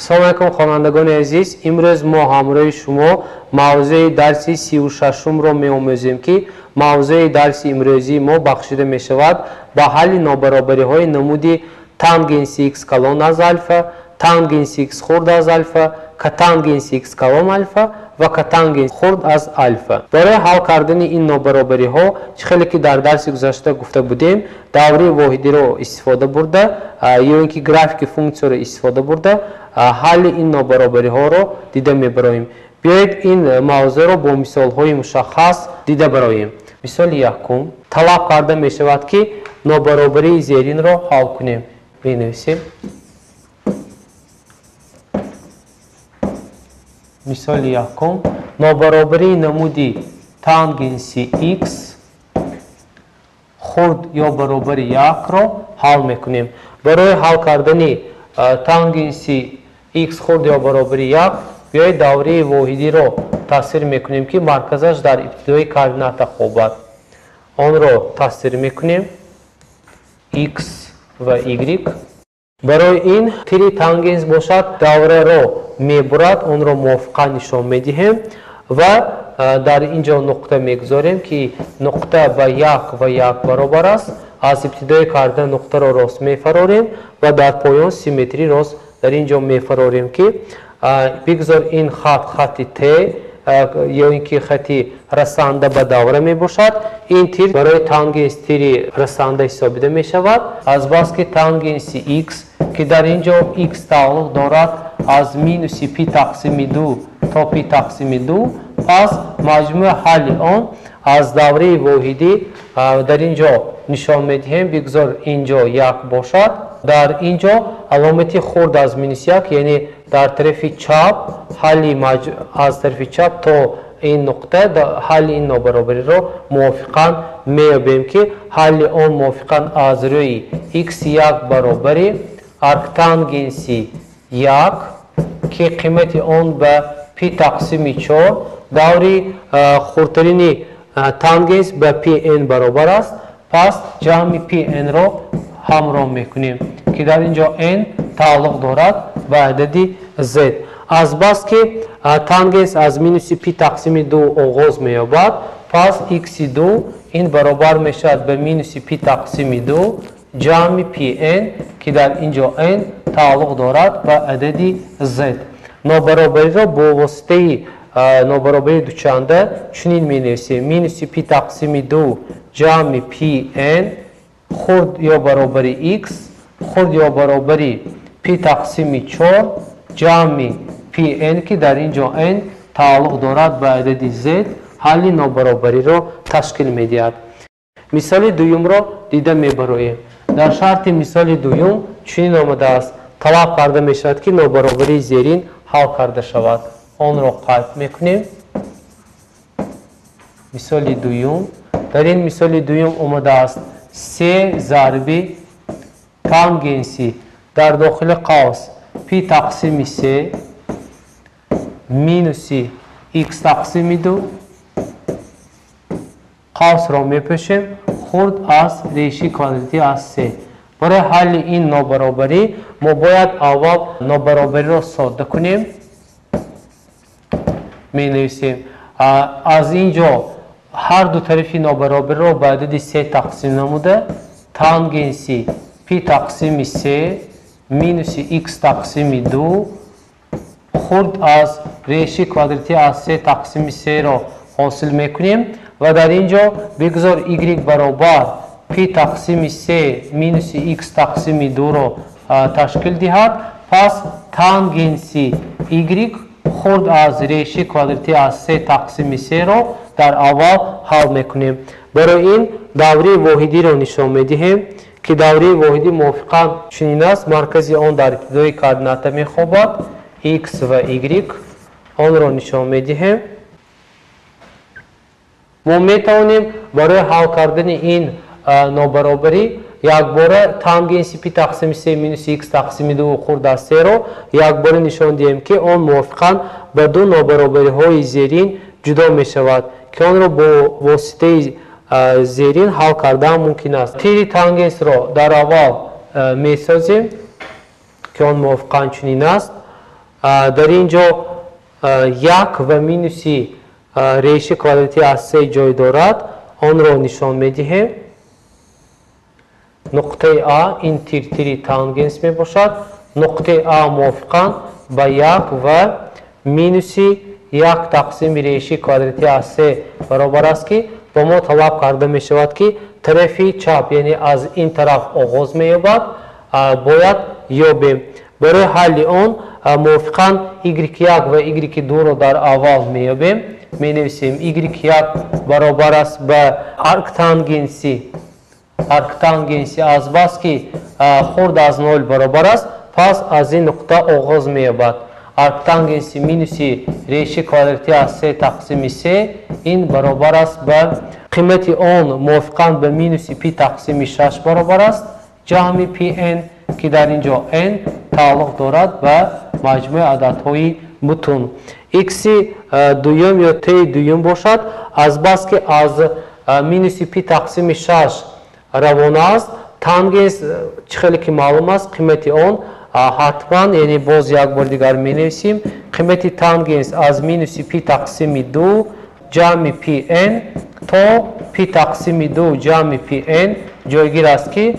Салом алайкум, хонандагони азиз. Имрӯз мо ҳамроҳи шумо мавзӯи дарси 36-умро меомӯзем, ки мавзӯи дарси имрӯзии мо бахшида мешавад ба ҳалли нобаробариҳои намуди тангенси х калон аз алфа, тангенси х хурд аз алфа, котангенси х калон алфа ва котангенс хурд аз алфа. Барои ҳал кардани ин нобаробариҳо, чӣ хеле ки дар дарси гузашта гуфта будем, давраи воҳидиро истифода бурда ё ин ки графики функсияро истифода бурда ҳалли ин нобаробариҳоро дида мебароем. Биёед ин мавзӯъро бо мисолҳои мушаххас дида бароем. Мисоли якум: талаб карда мешавад, ки нобаробарии зеринро ҳал кунем. Менависем. Мисоли якум: нобаробарии намуди тангенси х хурд ё баробари якро ҳал мекунем. Барои ҳал кардани тангенси х хурд ё баробари як, биёед давраи воҳидиро тасвир мекунем, ки марказаш дар ибтидои координата хобад. Онро тасвир мекунем x ва y. Барои ин тири тангенс бошад, давраро мебурад, онро мувофиқан нишон медиҳем ва дар ин ҷо нуқта мегузорем, ки нуқта ба як ва як баробар аст. Аз ибтидои координата нуқтаро рост мефарорем ва дар поён симметрии рост дар ин ҷо мефарорем, ки бигзор ин хат хати Т ё ин ки хати расанда ба давра мебошад. Ин тир барои тангенс тири расанда ҳисобида мешавад. Азбаски тангенси х, ки дар ин ҷо х тааллуқ дорад аз минуси пи тақсими ду то пи тақсими ду, пас маҷмӯи ҳалли он аз давраи воҳидӣ дар ин ҷо нишон медиҳем. Бигзор ин ҷо як бошад. Дар ин ҷо аломати хурд аз минус як, яъне дар тарафи чап ҳалли аз тарафи чап то ин нуқта ҳалли ин нобаробариро мувофиқан меёбем, ки ҳалли он мувофиқан аз рӯи х1 баробари арктангенси як, ки қимати он ба пи тақсими чор, даври хурдтарини тангенс ба пн баробар аст. Пас ҷамъи пн-ро ҳамроҳ мекунем, ки дар ин ҷо n тааллуқ дорад ба адади z. Азбаски тангенс аз минуси пи тақсими ду оғоз меёбад, пас х2 ин баробар мешавад ба минуси пи тақсими ду ҷамъи пн, ки дар ин ҷо n тааллуқ дорад ба адади z. Нобаробариро бо воситаи нобаробарии дучанда чунин менависем: минуси пи тақсими ду ҷамъи пн хурд ё баробари х хурд ё баробари пи тақсими чор ҷамъи пн, ки дар ин ҷо n тааллуқ дорад ба адади z, ҳалли нобаробариро ташкил медиҳад. Мисоли дуюмро дида мебароем. Дар шарти мисоли дуюм чунин омадааст: талаб карда мешавад, ки нобаробарии зерин ҳал карда шавад. Онро қайд мекунем. Мисоли дуюм. Дар ин мисоли дуюм омадааст: се зарби тангенси дар дохили қавс пи тақсими се минуси х тақсими ду, қавсро мепӯшем, хурд аз реши квадратӣ аз се. Барои ҳалли ин нобаробарӣ мо бояд аввал нобаробариро содда кунем. Менависем: аз ин ҷо ҳар ду тарафи нобаробариро ба адади се тақсим намуда, тангенси пи тақсими се минуси х тақсими ду хурд аз реши квадратӣ аз се тақсими серо ҳосил мекунем ва дар ин ҷо бигзор y баробар пи тақсими се минуси х тақсими дуро ташкил диҳад. Пас тангенси y хурд аз реши квадратӣ аз се тақсими серо дар аввал ҳал мекунем. Барои ин давраи воҳидиро нишон медиҳем, ки давраи воҳидӣ мувофиқан чунин аст: маркази он дар ибтидои координата мехобад, x ва y. Онро нишон медиҳем. Мо метавонем барои ҳал кардани ин нобаробарӣ якбора тангенси пи тақсими се минуси х тақсими ду хурд аз серо якбора нишон диҳем, ки он мувофиқан ба ду нобаробариҳои зерин ҷудо мешавад, ки онро бо воситаи зерин ҳал кардан мумкин аст. Тири тангенсро дар аввал месозем, ки он мувофиқан чунин аст. Дар ин ҷо 1 ва минуси реши квадрати аз 3 ҷой дорад, онро нишон медиҳем. Нуқтаи А ин тиртири тангенс мебошад. Нуқтаи А мувофиқан ба 1 ва минуси 1 тақсими реши квадрати аз 3 баробар аст, ки ба мо талаб карда мешавад, ки тарафи чап, яъне аз ин тараф оғоз меёбад, бояд ёбем. Барои ҳалли он мувофиқан y1 ва y2-ро дар аввал меёбем. Менависем y1 баробар аст ба арктангенси. Арктангенси аз бас ки хурд аз 0 баробар аст, пас аз ин нуқта оғоз меёбад. Арктангенси минуси реши квадрати аз 3 тақсими 3 ин баробар аст ба қимати он мувофиқан ба минуси пи тақсими 6 баробар аст, ҷамъи пн, ки дар ин ҷо n тааллуқ дорад ба маҷмӯи ададҳои бутун. X-и дуюм ё t дуюм бошад, аз бас ки аз минуси пи тақсими 6 равона аст, тангенс чӣ хеле ки маълум аст, қимати он ҳатман, яъне боз як бор дигар менависим, қимати тангенс аз минуси пи тақсими 2 ҷамъи пн то пи тақсими 2 ҷамъи пн ҷойгир аст, ки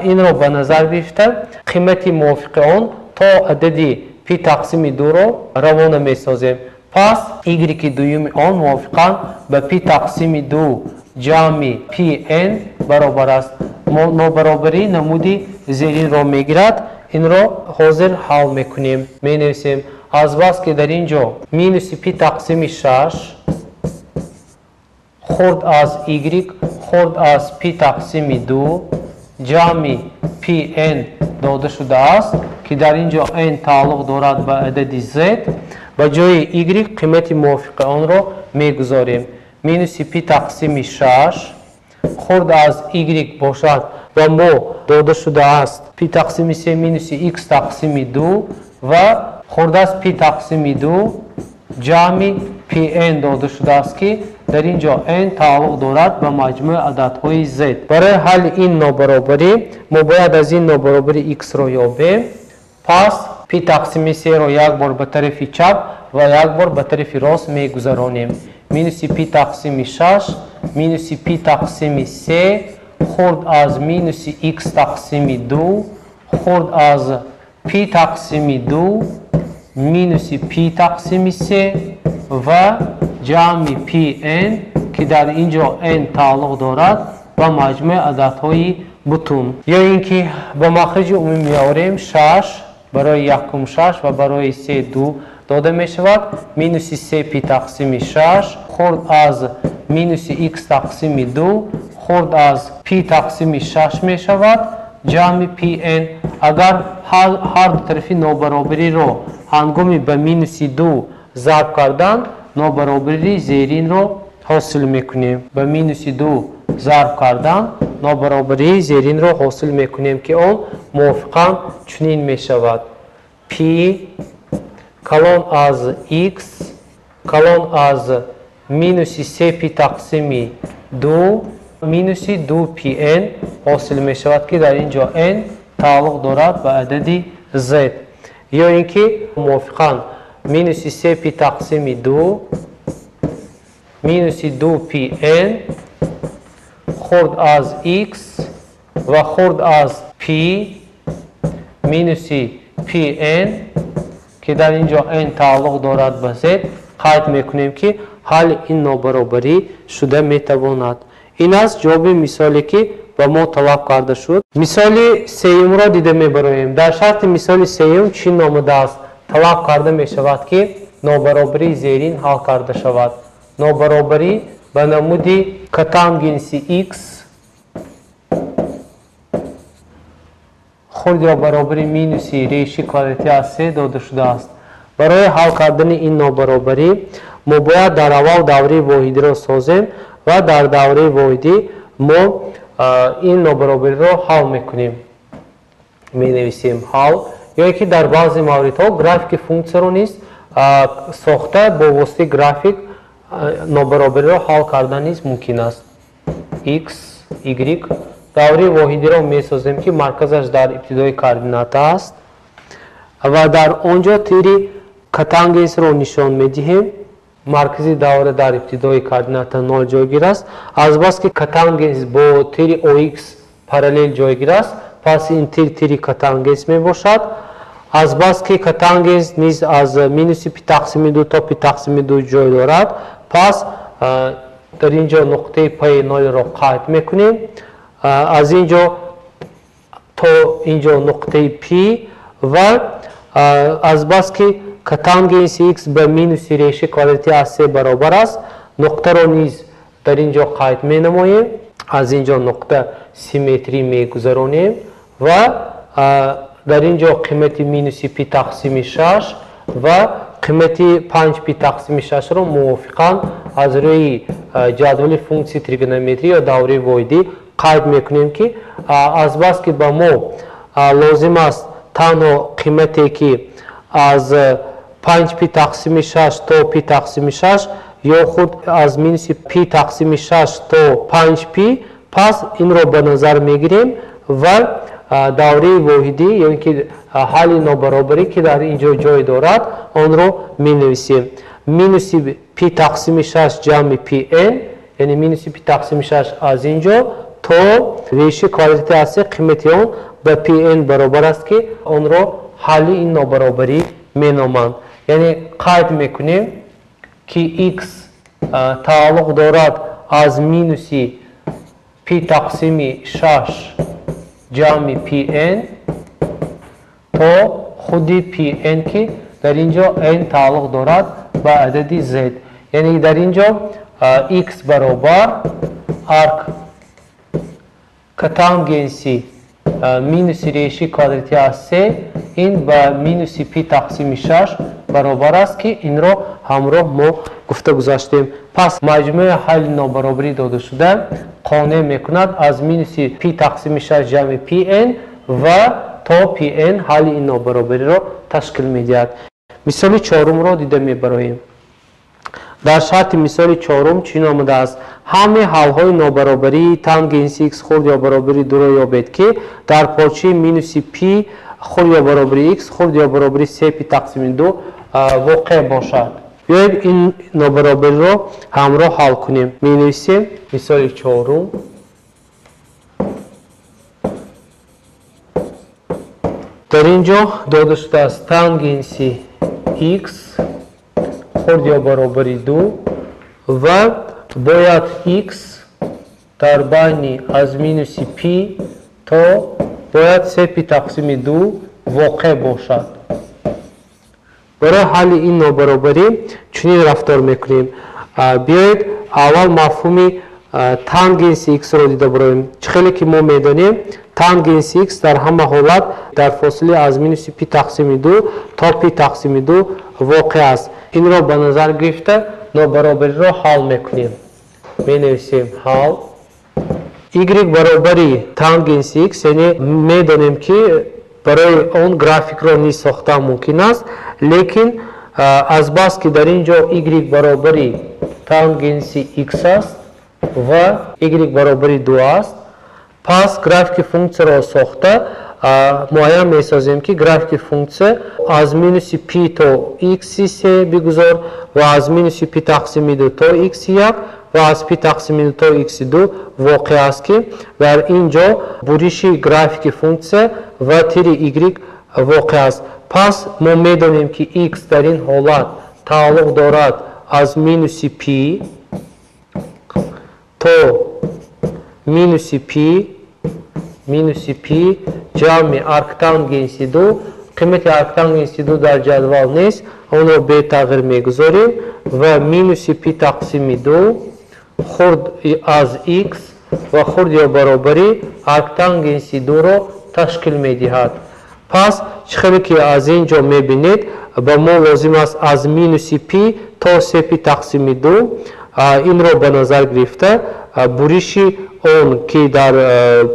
инро ба назар гирифта қимати мувофиқи он то адади пи тақсими 2-ро равона месозем. Пас y дуюми он мувофиқан ба пи тақсими 2 ҷамъи пн баробар аст. Нобаробарии намуди зеринро мегирад. Инро ҳозир ҳал мекунем. Менависем аз бас ки дар ин ҷо минуси пи тақсими 6 хурд аз y хурд аз пи тақсими 2 ҷамъи пн дода шудааст, ки дар ин ҷо n тааллуқ дорад ба адади z, ба ҷои y қимати мувофиқи онро мегузорем. Минуси пи тақсими 6 хурд аз y бошад ва мо дода шудааст пи тақсими 3 минуси x тақсими 2 ва хурд аз пи тақсими 2 ҷамъи пн дода шудааст, ки дар ин ҷо n тааллуқ дорад ба маҷмӯи ададҳои z. Барои ҳалли ин нобаробарӣ мо бояд аз ин нобаробарӣ x-ро ёбем. Пас пи тақсими 3-ро як бор ба тарафи чап ва як бор ба тарафи рост мегузаронем. Минуси пи тақсими 6 минуси пи тақсими 3 хурд аз минуси x тақсими 2 хурд аз пи тақсими 2 минуси пи тақсими 3 ва ҷамъи пн, ки дар ин ҷо n тааллуқ дорад ба маҷмӯи ададҳои бутун. Ё ин ки ба махриҷи умумӣ меорем 6 барои якум 6 ва барои 3 2 дода мешавад. Минуси 3 пи тақсими 6 хурд аз минуси x тақсими 2 хурд аз пи тақсими 6 мешавад ҷамъи пн. Агар ҳар ду тарафи нобаробариро ҳангоми ба минуси 2 зарб кардан, нобаробарии зеринро ҳосил мекунем. Ба минуси 2 зарб кардан нобаробарии зеринро ҳосил мекунем, ки он мувофиқан чунин мешавад: пи калон аз x калон аз минуси 3 пи тақсими 2 минуси 2 пн ҳосил мешавад, ки дар ин ҷо n тааллуқ дорад ба адади z. Ё ин ки мувофиқан минуси 3 пи тақсими 2 минуси 2 пн хурд аз x ва хурд аз пи минуси пн, ки дар ин ҷо n тааллуқ дорад ба z, қайд мекунем, ки ҳалли ин нобаробарӣ шуда метавонад. Ин аст ҷавоби мисоле, ки ба мо талаб карда шуд. Мисоли сеюмро дида мебароем. Дар шарти мисоли сеюм чӣ номудааст? Талаб карда мешавад, ки нобаробарии зерин ҳал карда шавад. Нобаробарӣ ба намуди котангенси x хурд ё баробари минуси реши квадрати аз 3 дода шудааст. Барои ҳал кардани ин нобаробарӣ мо бояд дар аввал давраи воҳидиро созем ва дар давраи воҳидӣ мо ин нобаробариро ҳал мекунем. Менависем ҳал, ё ки дар баъзе мавридҳо графики функсияро низ сохта бо воситаи график нобаробариро ҳал кардан низ мумкин аст. X, Y давраи воҳидиро месозем, ки марказаш дар ибтидои координата аст ва дар он ҷо тири Котангенсро нишон медиҳем. Маркази давра дар ибтидои координата 0 ҷойгир аст. Азбаски котангенс бо тири ОХ параллел ҷойгир аст, пас ин тир тири котангенс мебошад. Азбаски котангенс низ аз минуси пи тақсими 2 то пи тақсими 2 ҷой дорад, пас дар ин ҷо нуқтаи P 0-ро қайд мекунем. Аз ин ҷо то ин ҷо нуқтаи P ва азбаски котангенси x ба минуси реши квадрати аз 3 баробар аст, нуқтаро низ дар ин ҷо қайд менамоем. Аз ин ҷо нуқта симметрӣ мегузаронем ва дар ин ҷо қимати минуси пи тақсими 6 ва қимати 5 пи тақсими 6-ро мувофиқан аз рӯи ҷадвали функсияи тригонометрӣ ё давраи воҳидӣ қайд мекунем, ки азбаски ба мо лозим аст танҳо қимате ки аз 5 пи тақсими 6 то пи тақсими 6 ё худ аз минуси пи тақсими 6 то 5 пи, пас инро ба назар мегирем ва давраи воҳидӣ ё ин ки ҳалли нобаробарӣ ки дар ин ҷо ҷой дорад, онро менависем. Минуси пи тақсими 6 ҷамъи пи н, яъне минуси пи тақсими 6 аз ин ҷо то реши квадрати аз 3 қимати он ба пи н баробар аст, ки онро ҳалли ин нобаробарӣ меноманд. Яъне қайд мекунем, ки x тааллуқ дорад аз минуси пи тақсими 6 ҷамъи пи н то худи пи н, ки дар ин ҷо n тааллуқ дорад ба адади z. Яъне дар ин ҷо x баробар арк котангенси минуси реши квадрати аз 3 ин ба минуси пи тақсими 6 баробар аст, ки инро ҳамроҳ мо гуфта гузаштем. Пас маҷмӯи ҳалли нобаробарӣ додашуда қонеъ мекунад аз минуси пи тақсими 6 ҷамъи пи н ва то пи н ҳалли ин нобаробариро ташкил медиҳад. Мисоли чорумро дида мебароем. Дар шарти мисоли чорум чунин омадааст: ҳамаи ҳалҳои нобаробарии тангенси x хурд ё баробари 2-ро ёбед, ки дар порчаи минуси пи хурд ё баробари x хурд ё баробари се пи тақсими 2 воқеъ бошад. Биёед ин нобаробариро ҳамроҳ ҳал кунем. Менависем мисоли чорум. Дар ин ҷо дода шудааст тангенси x хурд ё баробари 2 ва бояд x дар байни аз минуси пи то бояд се пи тақсими 2 воқеъ бошад. Барои ҳалли ин нобаробарӣ чунин рафтор мекунем. Биёед аввал мафҳуми тангенси x-ро дида бароем. Чӣ хеле ки мо медонем, тангенси x дар ҳама ҳолат дар фосилаи аз минуси пи тақсими 2 то пи тақсими 2 воқеъ аст. Инро ба назар гирифта нобаробариро ҳал мекунем. Менависем ҳал y баробари тангенси x, яъне медонем, ки барои он графикро низ сохтан мумкин аст, лекин азбаски дар ин ҷо y баробари тангенси x аст ва y баробари 2 аст, пас графики функсияро сохта муайян месозем, ки графики функсия аз минуси пи то x се бигузор ва аз минуси пи тақсими 2 то x 1 ва аз пи тақсими 2 то x 2 воқеъ аст, ки дар ин ҷо буриши графики функсия ва тири y воқеъ аст. Пас мо медонем, ки x дар ин ҳолат тааллуқ дорад аз минуси пи то минуси пи, минуси пи ҷамъи арктангенси 2. Қимати арктангенси 2 дар ҷадвал нест, онро бетағйир мегузорем ва минуси пи тақсими 2 хурд аз x ва хурд ё баробари арктангенси 2-ро ташкил медиҳад. Пас чӣ хеле ки аз ин ҷо мебинед, ба мо лозим аст аз минуси пи то се пи тақсими 2. Инро ба назар гирифта буриши он ки дар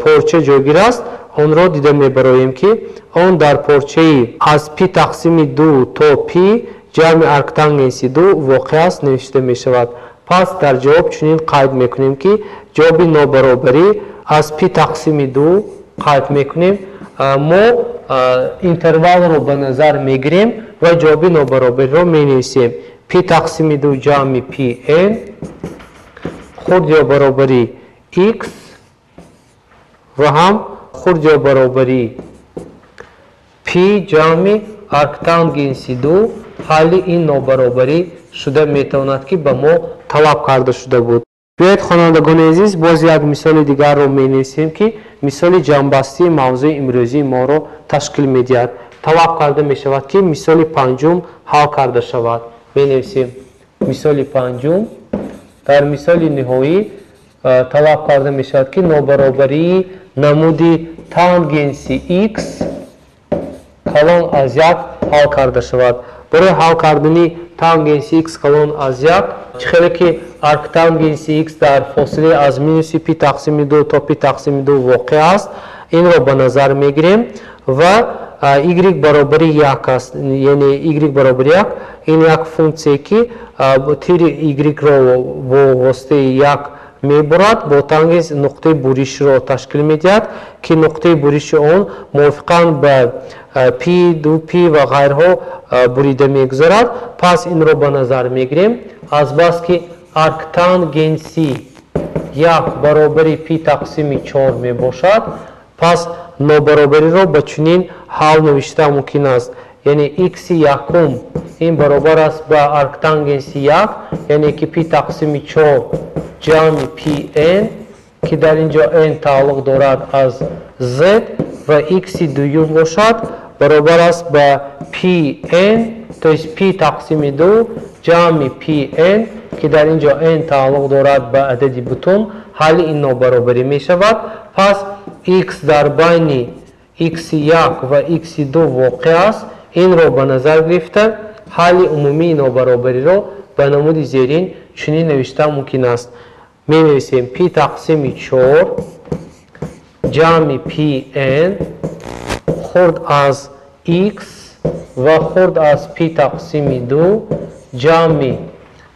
порча ҷойгир аст, онро дида мебароем, ки он дар порчаи аз пи тақсими 2 то пи ҷамъи арктангенси 2 воқеъ аст навишта мешавад. Пас дар ҷавоб чунин қайд мекунем, ки ҷавоби нобаробарӣ аз пи тақсими 2 қайд мекунем. Мо интервалро ба назар мегирем ва ҷавоби нобаробариро менависем. Пи тақсими 2 ҷамъи пи n хурд ё баробари x ва ҳам хурд ё баробари пи ҷамъи арктангенси 2 ҳалли ин нобаробарӣ шуда метавонад, ки ба мо талаб карда шуда буд. Биёед, хонандагони азиз, боз як мисоли дигарро менависем, ки мисоли ҷамъбастии мавзӯи имрӯзии моро ташкил медиҳад. Талаб карда мешавад, ки мисоли панҷум ҳал карда шавад. Менависем мисоли панҷум. Дар мисоли ниҳоӣ талаб карда мешавад, ки нобаробарии намуди тангенси x калон аз 1 ҳал карда шавад. Барои ҳал кардани тангенси x калон аз 1, чӣ хеле ки арктангенси x дар фосилаи аз минуси пи тақсими 2 то пи тақсими 2 воқеъ аст, инро ба назар мегирем ва y баробари 1 аст, яъне y баробари 1 ин як функсие, ки тири y-ро бо воситаи 1 мебурад, бо тангенс нуқтаи буришро ташкил медиҳад, ки нуқтаи буриши он мувофиқан ба пи, 2 пи ва ғайрҳо бурида мегузарад. Пас инро ба назар мегирем. Азбаски арктангенси 1 баробари пи тақсими 4 мебошад, пас нобаробариро ба чунин ҳал навишта мумкин аст. Яъне x якум ин баробар аст ба арктангенси 1, яъне ки пи тақсими 4 ҷамъи пи n, ки дар ин ҷо n тааллуқ дорад аз z, ва x дуюм бошад баробар аст ба пи n, то есть пи тақсими 2 ҷамъи пи n, ки дар ин ҷо n тааллуқ дорад ба адади бутун, ҳалли ин нобаробарӣ мешавад. Пас x дар байни x1 ва x2 воқеъ аст. Инро ба назар гирифта ҳалли умумии нобаробариро ба намуди зерин чунин навишта мумкин аст. Менависем пи тақсими 4 ҷамъи пи n хурд аз x ва хурд аз пи тақсими 2 ҷамъи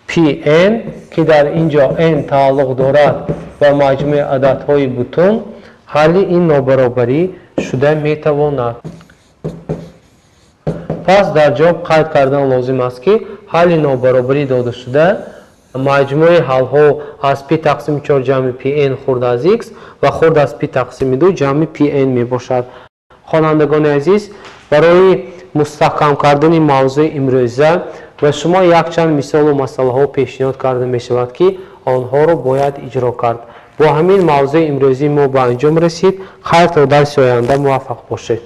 пи n, ки дар ин ҷо n тааллуқ дорад ба маҷмӯи ададҳои бутун, ҳалли ин нобаробарӣ шуда метавонад. Пас дар ҷавоб қайд кардан лозим аст, ки ҳалли нобаробарӣ додашуда маҷмӯи ҳалҳо аз пи тақсими 4 ҷамъи пи n хурд аз x ва хурд аз пи тақсими 2 ҷамъи пи n мебошад. Хонандагони азиз, барои мустаҳкам кардани мавзӯи имрӯза ба шумо якчанд мисолу масъалаҳо пешниҳод карда мешавад, ки онҳоро бояд иҷро кард. Бо ҳамин мавзӯи имрӯзии мо ба анҷом расид. Хайр, то дарси оянда муваффақ бошед.